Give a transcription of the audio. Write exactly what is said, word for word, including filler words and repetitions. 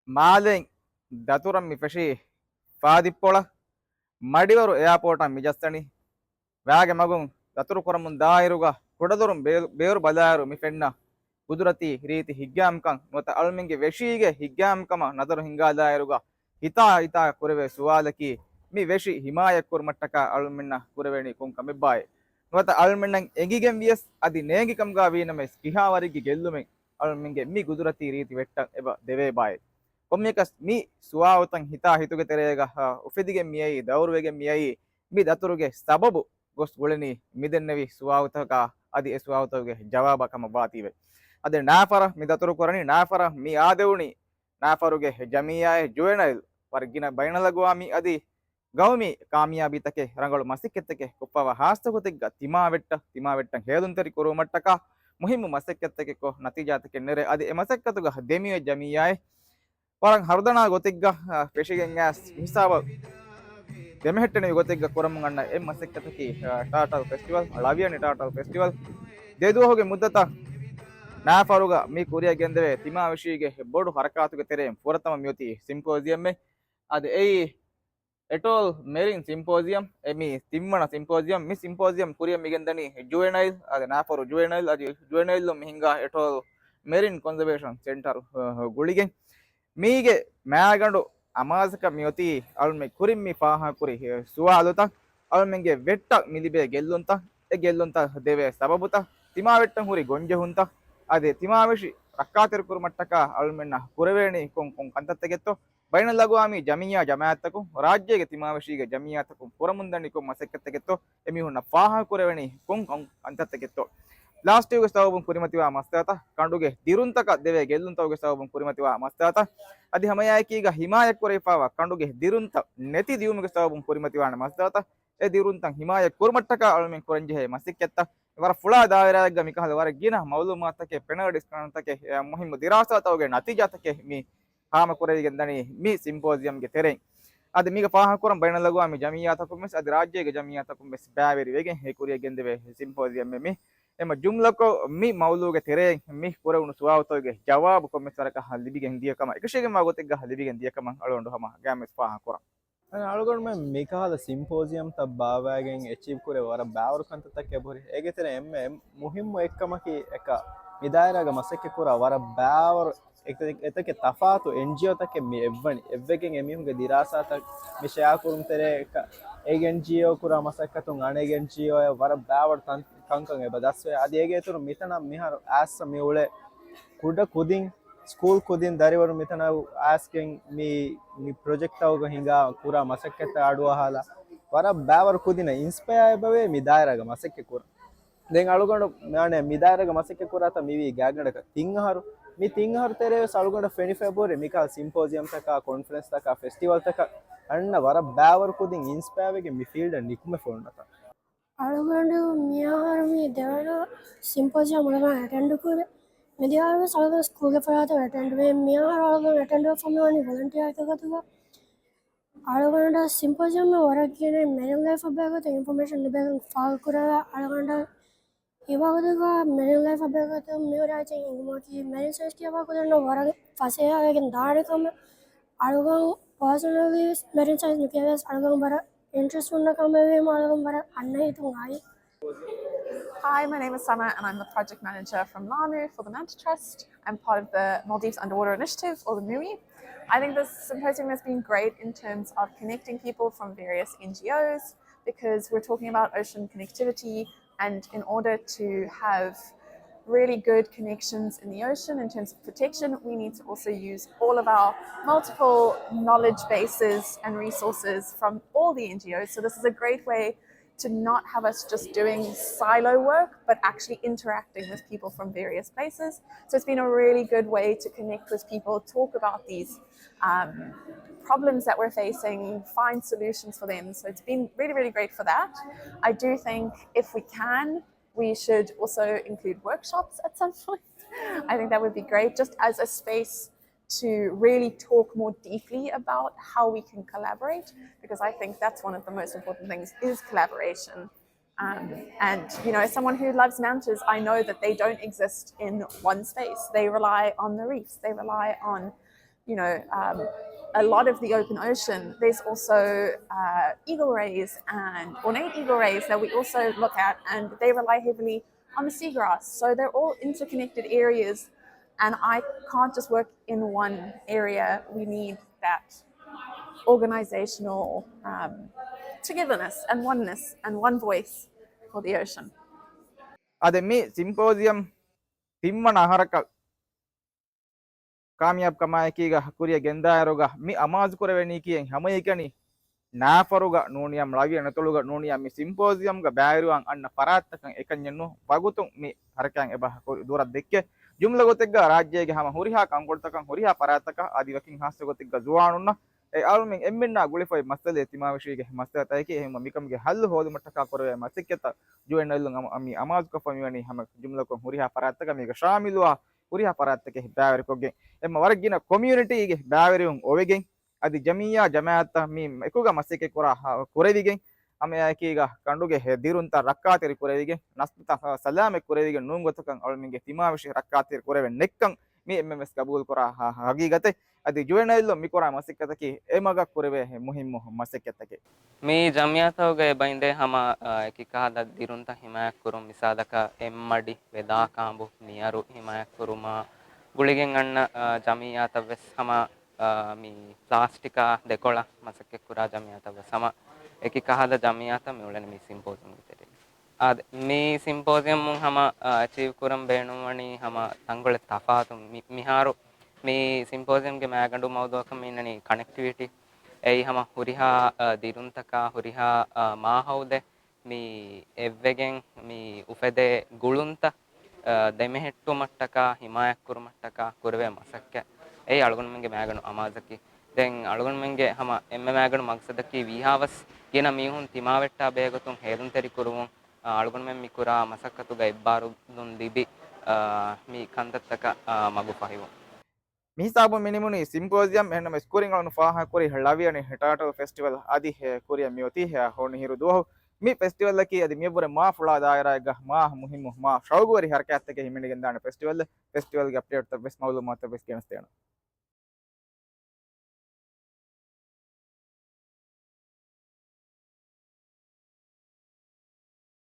މާލެއިން ދަތުރަށް މި ފެށީ ފާދިއްޕޮޅަށް. މަޑިވަރު އެއާޕޯޓަށް މި ޖައްސަނީ. ވާގެ މަގުން ދަތުރު ކުރަމުން ދާއިރުގަ ކުޑަދޮރުން ބޭ-، ބޭރު ބަލާއިރު މި ފެންނަ ގުދުރަތީ ރީތި ހިތްގައިމުކަން ނުވަތަ އަޅުމެންގެ ވެށީގެ ހިތްގައިމުކަމަށް ނަޒަރު ހިންގާލާއިރުގަ ހިތާ ހިތާ ކުރެވޭ ސުވާލަކީ، މި ވެށި ހިމާޔަތްކުރުމަށްޓަކާ އަޅުމެންނަށް ކުރެވޭނީ ކޮން ކަމެއްބާއޭ؟ ނުވަތަ އަޅުމެންނަށް އެނގިގެން ވިޔަސް އަދި ނޭނގި ކަމުގަ ވީނަމަވެސް ކިހާވަރެއްގެ ގެއްލުމެއް އަޅުމެންގެ މި ގުދުރަތީ ރީތި ވެއްޓަށް އެބަ ދެވޭބާއޭ؟ ކޮންމެއަކަސް މި ސުވާލުތައް ހިތާ ހިތުގެ ތެރޭގަ، އާ، އުފެދިގެން މިއައީ، ދައުރުވެގެން މިއައީ، މި ދަތުރުގެ ސަބަބު ގޮސް ގުޅެނީ މިދެންނެވި ސުވާލުތަކާ އަދި އެ ސުވާލުތަކުގެ ޖަވާބާ ކަމަށް ވާތީވެ. އަދި ނާފަރަށް މި ދަތުރު ކުރަނީ، ނާފަރަށް މި އާދެވުނީ، ނާފަރުގެ ޖަމިއްޔާއެއް ޖުވެނައިލް ވަރަށް ގިނަ ބައިނަލްއަގުވާމީ އަދި ގައުމީ ކާމިޔާބީތަކެއް ރަނގަޅު މަސައްކަތްތަކެއް ކޮށްފަވާ ހާއްސަ ގޮތެއްގަ ތިމާވެއްޓަށް، ތިމާވެއްޓަށް ހޭލުންތެރި ކުރުވުމަށްޓަކާ މުހިއްމު މަސައްކަތްތަކެއް ކޮށް ނަތީޖާތަކެއް ނެރެ އަދި އެ މަސައްކަތުގަ ދެމިއޮތް ޖަމިއްޔާއެއް ވަރަށް ހަރުދަނާ ގޮތެއްގަ، އަ، ފެށިގެން އައިސް މިހިސާބަށް ދެމެހެއްޓެނިވި ގޮތެއްގަ ކުރަމުން އަންނަ އެއް މަސައްކަތަކީ، އަ، ޓާޓަލް ފެސްޓިވަލް، ޅަވިޔަނި ޓާޓަލް ފެސްޓިވަލް. ދެ ދުވަހުގެ މުއްދަތަށް ނާފަރުގަ މި ކުރިއަށް ގެންދެވޭ ތިމާވެށީގެ ބޮޑު ހަރަކާތުގެ ތެރެއިން ފުރަތަމަ މިއޮތީ ސިމްޕޯޒިއަމެއް. އަދި އެއީ އެޓޯލް މެރިން ސިމްޕޯޒިއަމް. އެ މި ތިންވަނަ ސިމްޕޯޒިއަމް. މި ސިމްޕޯޒިއަމް ކުރިއަށް މިގެންދަނީ ޖުވެނައިލް، އަދި ނާފަރު ޖުވެނައިލް، އަދި ޖުވެނައިލް މި ހިންގާ އެޓޯލް މެރިން ކޮންޒަވޭޝަން ސެންޓަރު، އަ، ގުޅިގެން. މީގެ މާގަނޑު އަމާޒަކަށް މިއޮތީ އަޅުމެން ކުރިން މި ފާހަގަކުރި ސުވާލުތައް، އަޅުމެންގެ ވެއްޓަށް މި ލިބޭ ގެއްލުންތައް، އެ ގެއްލުންތައް ދެވޭ ސަބަބުތައް، ތިމާވެއްޓަށް ހުރި ގޮންޖެހުންތައް، އަދި ތިމާވެށި ރައްކާތެރިކުރުމަށްޓަކާ އަޅުމެންނަށް ކުރެވޭނީ ކޮން ކޮން ކަންތައްތަކެއްތޯ، ބައިނަލްއަގުވާމީ ޖަމިއްޔާ ޖަމާއަތްތަކުން، ރާއްޖޭގެ ތިމާވެށީގެ ޖަމިއްޔާތަކުން ކުރަމުންދަނީ ކޮން މަސައްކަތްތަކެއްތޯ، އެމީހުންނަށް ފާހަގަކުރެވެނީ ކޮން ކޮން ކަންތައްތަކެއްތޯ. ޕްލާސްޓިކުގެ ސަބަބުން ކުރިމަތިވާ މައްސަލަތައް، ކަނޑުގެ ދިރުންތަކަށް ދެވޭ ގެއްލުންތަކުގެ ސަބަބުން ކުރިމަތިވާ މައްސަލަތައް، އަދި ހަމައެއާއެކީގަ ހިމާޔަތްކުރެވިފައިވާ ކަނޑުގެ ދިރުންތައް ނެތި ދިއުމުގެ ސަބަބުން ކުރިމަތިވާނެ މައްސަލަތައް، އެ ދިރުންތައް ހިމާޔަތް ކުރުމަށްޓަކާ އަޅުމެން ކުރަންޖެހޭ މަސައްކަތްތައް ވަރަށް ފުޅާ ދާއިރާއެއްގަ މިކަހަލަ ވަރަށް ގިނަ މައުލޫމާތުތަކެއް، ޕެނަލް ޑިސްކަޝަންތަކެއް، އެ، މުހިއްމު ދިރާސާތަކުގެ ނަތީޖާތަކެއް މި ހާމަކުރެވިގެން ދަނީ މި ސިމްޕޯޒިއަމްގެ ތެރެއިން. އަދި މީގަ ފާހަގަކުރަން ބައިނަލްއަގުވާމީ ޖަމިއްޔާތަކުން ވެސް އަދި ރާއްޖޭގެ ޖަމިއްޔާތަކުން ވެސް ބައިވެރިވެގެން އެ ކުރިއަށް ގެންދެވޭ ސިމްޕޯޒިއަމެއް މި. އެމަ ޖުމްލަކޮށް މި މައުޟޫގެ ތެރެއިން މި ކުރެވުނު ސުވާލުތަކުގެ ޖަވާބު ކޮންމެސް ވަރަކަށް ލިބިގެން ދިޔަ ކަމަށް، އެކަށީގެންވާ ގޮތެއްގަ ލިބިގެން ދިޔަ ކަމަށް އަޅުގަނޑު ހަމަ ގައިމުވެސް ފާހަގަކުރަން. އަޅުގަނޑުމެން މިކަހަލަ ސިމްޕޯޒިއަމްތައް ބާއްވައިގެން އެޗީވް ކުރެ ވަރަށް ބާވަރު ކަންތައްތަކެއް އެބަހުރި. އޭގެ ތެރެއިން އެންމެ މުހިއްމު އެއްކަމަކީ އެކަ މި ދާއިރާގަ މަސައްކަތް ކުރާ ވަރަށް ބާވަރު އެތަ-، އެތަކެއް ތަފާތު އެންޖީއޯތަކެއް މި އެއްވަނީ. އެއްވެގެން އެމީހުންގެ ދިރާސާތައް މި ޝެއާކުރުން ތެރޭ އެކަ އެއް އެންޖީއޯ ކުރާ މަސައްކަތުން އަނެއް އެންޖީއޯއަށް ވަރަށް ބާވަރު ތަން-، ކަންކަން އެބަ ދަސްވޭ. އަދި އޭގެ އިތުރުން މިތަނަށް މިހާރު އައިސް މި އުޅޭ ކުޑަ ކުދިން، ސްކޫލް ކުދިން ދަރިވަރު މިތަނަށް އައިސްގެން މި، މި ޕްރޮޖެކްޓްތަކުގަ ހިނގާ ކުރާ މަސައްކަތްތައް އަޑުއަހާލާ ވަރަށް ބާވަރު ކުދިންނަށް އިންސްޕަޔާ އެބަވޭ މި ދާއިރާގަ މަސައްކަތް ކުރަން. ދެން އަޅުގަނޑު މާނަ މި ދާއިރާގަ މަސައްކަތް ކުރާތާ މިވީ ގާތްގަނޑަކަށް ތިން އަހަރު. މި ތިން އަހަރު ތެރޭވެސް އަޅުގަނޑަށް ފެނިފައި ބުރި މިކަހަލަ ސިމްޕޯޒިއަމްތަކާ، ކޮންފަރެންސްތަކާ، ފެސްޓިވަލްތަކަށް އަންނަ ވަރަށް ބާވަރު ކުދިން އިންސްޕަޔާ ވެގެން މި ފީލްޑަށް ނިކުމެފަ އޮންނަތާ. އަޅުގަނޑު މިއަހަރު މި ދެވަނަ ސިމްޕޯޒިއަމް އަޅުގަނޑު އެޓެންޑް ކުރޭ. މިދިޔަ އަހަރުވެސް އަޅުގަނޑު ސްކޫލްގެ ފަރާތުން އެޓެންޑް ވޭ. މިއަހަރު އަޅުގަނޑު އެޓެންޑް ވެފަ މިވަނީ ވޮލަންޓިއާއެއްގެ ގޮތުގަ. އަޅުގަނޑަށް ސިމްޕޯޒިއަމް ވަރަށް ގިނަ މެރިން ލައިފަށް ބެހޭގޮތުން އިންފޮމޭޝަން ލިބޭގޮތް ފާހަގަކުރެވޭ. އަޅުގަނޑަށް އެ ވަގުތުގަ މެރިން ލައިފަށް ބެހޭގޮތުން މިހުރި އައިސް އެނގުމަކީ މެރިން ސައިންސް ކިޔަވާ ކުދިންނަށް ވަރަށް ފަސޭހަވެގެން ދާނެ ކަމެއް. އަޅުގަނޑު ޕާސަނަލީ މެރިން ސައިންސް ނުކިޔަވިޔަސް އަޅުގަނޑު ވަރަށް އިންޓްރެސްޓް ހުންނަ ކަމެއް ވީމަ އަޅުގަނޑު ވަރަށް އަންނަ ހިތުން އައި. Hi, my name is Summer and I'm the project manager from LAMU for the Manta Trust. I'm part of the Maldives Underwater Initiative, or the MUI. I think this symposium has been great in terms of connecting people from various N G Os because we're talking about ocean connectivity, and in order to have really good connections in the ocean in terms of protection, we need to also use all of our multiple knowledge bases and resources from all the N G Os. So this is a great way to not have us just doing silo work, but actually interacting with people from various places. So it's been a really good way to connect with people, talk about these um, problems that we're facing, find solutions for them. So it's been really, really great for that. I do think if we can, we should also include workshops at some point. I think that would be great, just as a space to really talk more deeply about how we can collaborate, because I think that's one of the most important things is collaboration. Um, and, you know, as someone who loves mantas, I know that they don't exist in one space. They rely on the reefs, they rely on you know, um, a lot of the open ocean, there's also uh, eagle rays and ornate eagle rays that we also look at, and they rely heavily on the seagrass. So they're all interconnected areas, and I can't just work in one area. We need that organizational um, togetherness and oneness and one voice for the ocean. އަދި މި ސިމްޕޯޒިއަމް ތިންވަނަ އަހަރަކަށް ކާމިޔާބު ކަމާއެކީގަ ކުރިޔަށް ގެންދާއިރުގަ މި އަމާޒު ކުރެވެނީކީ ހަމައެކަނި ނާފަރުގަ ނޫނިޔާ ޅަވިޔަ ނަތޮޅުގަ ނޫނިޔާ މި ސިމްޕޯޒިއަމްގަ ބައިވެރިވާން އަންނަ ފަރާތްތަކަށް އެކަންޏެއް ނޫން. ވަގުތުން މި ހަރަކާތް އެބަ ކުރި ދުރަށް ދެއްކޭ. ޖުމްލަ ގޮތެއްގަ ރާއްޖޭގެ ހަމަ ހުރިހާ ކަންކޮޅުތަކަށް ހުރިހާ ފަރާތްތަކަށް އަދި ވަކިން ހާއްސަ ގޮތެއްގަ ޒުވާނުންނަށް އެ އަޅުމެން އެންމެންނާ ގުޅިފައި މައްސަލައެއް ތިމާވެށީގެ މައްސަލަތަކަކީ. އެހެންވީމަ މިކަމުގެ ހައްލު ހޯދުމަށްޓަކާ ކުރެވޭ މަސައްކަތަށް ޖުވެންނައިލުން އަމަ މި އަމާޒުކޮށްފަ މިވަނީ ހަމަ ޖުމްލަކޮށް ހުރިހާ ފަރާތްތަކަށް މީގަ ޝާމިލުވާ ހުރިހާ ފަރާތްތަކެއް ބައިވެރިކޮށްގެން. އެންމެ ވަރަށް ގިނަ ކޮމިއުނިޓީގެ ބައިވެރިވުން އޮވެގެން އަދި ޖަމިއްޔާ ޖަމާއަތްތައް މި އެކުގަ މަސައްކަތް ކުރާ ކުރެވިގެން އަމައެކީގަ ކަނޑުގެ ދިރުންތައް ރައްކާތެރި ކުރެވިގެން ނަސްލުތައް ސަލާމަތް ކުރެވިގެން ނޫން ގޮތަކަށް އަޅުމެންގެ ތިމާވެށި ރައްކާތެރި ކުރެވެން ނެއްކަން މި އެންމެންވެސް ގަބޫލުކުރާ ހަގީގަތެއް. އަދި ޖުވެނައިލް މިކުރާ މަސައްކަތަކީ އެ މަގަށް ކުރެވޭ މުހިއްމު މަސައްކަތެކޭ. މި ޖަމިއްޔާތަކުގައި ބައިންދޭ ހަމަ އެކި ކަހަލަ ދިރުންތައް ހިމާޔަތްކުރުން، މިސާލަކަށް އެއްމަޑި، ވެދާކާނބު، ނިޔަރު ހިމާޔަތްކުރުމާ ގުޅިގެން އަންނަ ޖަމިއްޔާތައްވެސް ހަމަ މި ޕްލާސްޓިކާ ދެކޮޅަށް މަސައްކަތްކުރާ ޖަމިއްޔާތައްވެސް ހަމަ އެކި ކަހަލަ ޖަމިއްޔާތައް މި އުޅެނީ މި ސިމްޕޯޒިއަމްގެ ތެރެއިން. އާދެ، މި ސިމްޕޯޒިއަމުން ހަމަ އަޗީވް ކުރަން ބޭނުންވަނީ ހަމަ ތަންކޮޅެއް ތަފާތު. މި، މިހާރު މި ސިމްޕޯޒިއަމްގެ މައިގަނޑު މައުޟޫއަކަށް މި އިންނަނީ ކަނެކްޓިވިޓީ. އެއީ ހަމަ ހުރިހާ ދިރުންތަކާ ހުރިހާ މާހައުލެއް މި އެއްވެގެން މި އުފެދޭ ގުޅުންތައް ދެމެހެއްޓުމަށްޓަކާ ހިމާޔަތްކުރުމަށްޓަކާ ކުރެވޭ މަސައްކަތް. އެއީ އަޅުގަނޑުމެންގެ މައިގަނޑު އަމާޒަކީ. ދެން އަޅުގަނޑުމެންގެ ހަމަ އެންމެ މައިގަނޑު މަގްސަދަކީ ވީހާވެސް ގިނަ މީހުން ތިމާވެއްޓާ ބެހޭގޮތުން ހޭލުންތެރިކުރުވުން. އަޅުގަނޑުމެން މިކުރާ މަސައްކަތުގަ އެއްބާރުލުން ލިބި މި ކަންތައްތަކަށް މަގުފަހިވުން. މިހިސާބުން މިނިމުނީ ސިމްޕޯޒިއަމް. އެހެންނަމަވެސް ކުރިން އަޅުން ފާހަގަކުރި ޅަވިޔަނި ޓާޓަލް ފެސްޓިވަލް އަދި ކުރިއަށް މިއޮތީ ހުނިހިރު ދުވަހު. މި ފެސްޓިވަލްއަކީ އަދި މިއަށްވުރެ މާ ފުޅާ ދާއިރާއެއްގަ މާ މުހިއްމު މާ ޝައުގުވެރި ހަރަކާތްތަކެއް ހިމެނިގެންދާނެ ފެސްޓިވަލްއެއް. ފެސްޓިވަލްގެ އަޕްޑޭޓްތައްވެސް މައުލޫމާތުތައްވެސް ގެނެސްދޭނަން.